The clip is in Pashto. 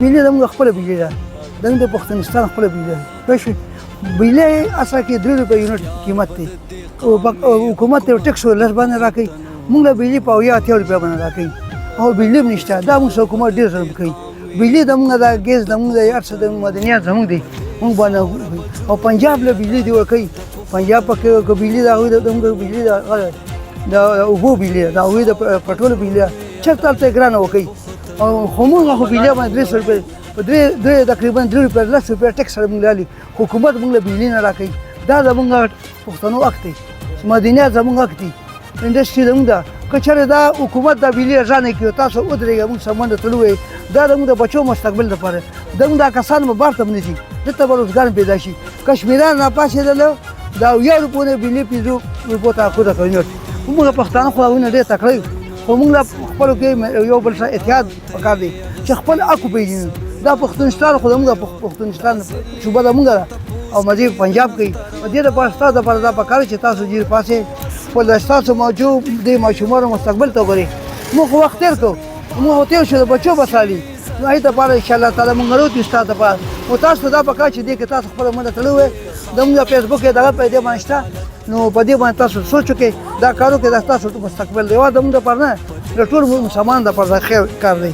بجلي زموږ خپله بجلي ده، زموږ د پښتونستان خپله بجلي ده. پوه شوې؟ بجلي اصل کې 3 روپۍ یونټ قیمت دی او حکومت یو ټیکس 10 باندې راکوي. موږ له بجلي په 70، 80 روپۍ باندې راکوي او بجلي هم نشته. دا موږ سره حکومت ډېر ظلم کوي. بجلي زموږ ده، ګیس زموږ دی، هر څه د معدنیات زموږ دی. موږ باندې او پنجاب له بجلي دی ورکوي. پنجاب پکې که بجلي د هغوی د زموږ بجلي د اوبو بجلي ده، د هغوی د پټرولو بجلي ده، چېرته هلته یې ګرانه ورکوي. او خو موږ خو بجلي باندې 300 روپۍ په درې درې تقریبا 3 روپۍ 10 روپۍ ټیکس سره موږ لالي. حکومت موږ له بجلي نه راکوي. دا زموږ پښتنو حق دی، معدنیات زموږ حق دی، انډسټري زموږ ده. که چېرې دا حکومت دا بجلي ارزانه کړي، تاسو ودرېږئ، موږ سمنده تلو. دا زموږ د بچو مستقبل لپاره. زموږ دا کسان به بهر ته نه ځي، دلته به روزګار پیدا شي. کشمیران راپاڅېدل، دا 70 روپو نه بجلي 5 روپو ته کوزه کوي. موږ پښتانه خو هغوی نه ډېر تکړه یو، خو موږ له خپلو کې یو بل سره اتحاد پکار دی چې خپل حق وپېژنو. دا پښتونستان خو زموږ پښتونستان صوبه زموږ ده او مزې پنجاب کوي. په دې لپاره ستاسو دپاره دا پکار چې تاسو دې پاسې خپل ستاسو موجود دې ماشومانو مستقبل ته وګورئ. موږ خو وخت تېر کړو، موږ خو تېر شو، د بچو به سالي. نو هغې دپاره انشاءالله تعالی موږ روت یو ستاسو دپاره. خو تاسو ته دا پکار چې دې کې تاسو خپله منډه تړلې وئ. زموږ فیسبوک کې دغه په دې باندې شته، نو په دې باندې تاسو سوچ وکړئ، دا کار وکړئ. دا ستاسو مستقبل دی، یوازې زموږ دپاره نه، د ټولو مسلمانانو دپاره دا خیر کار دی.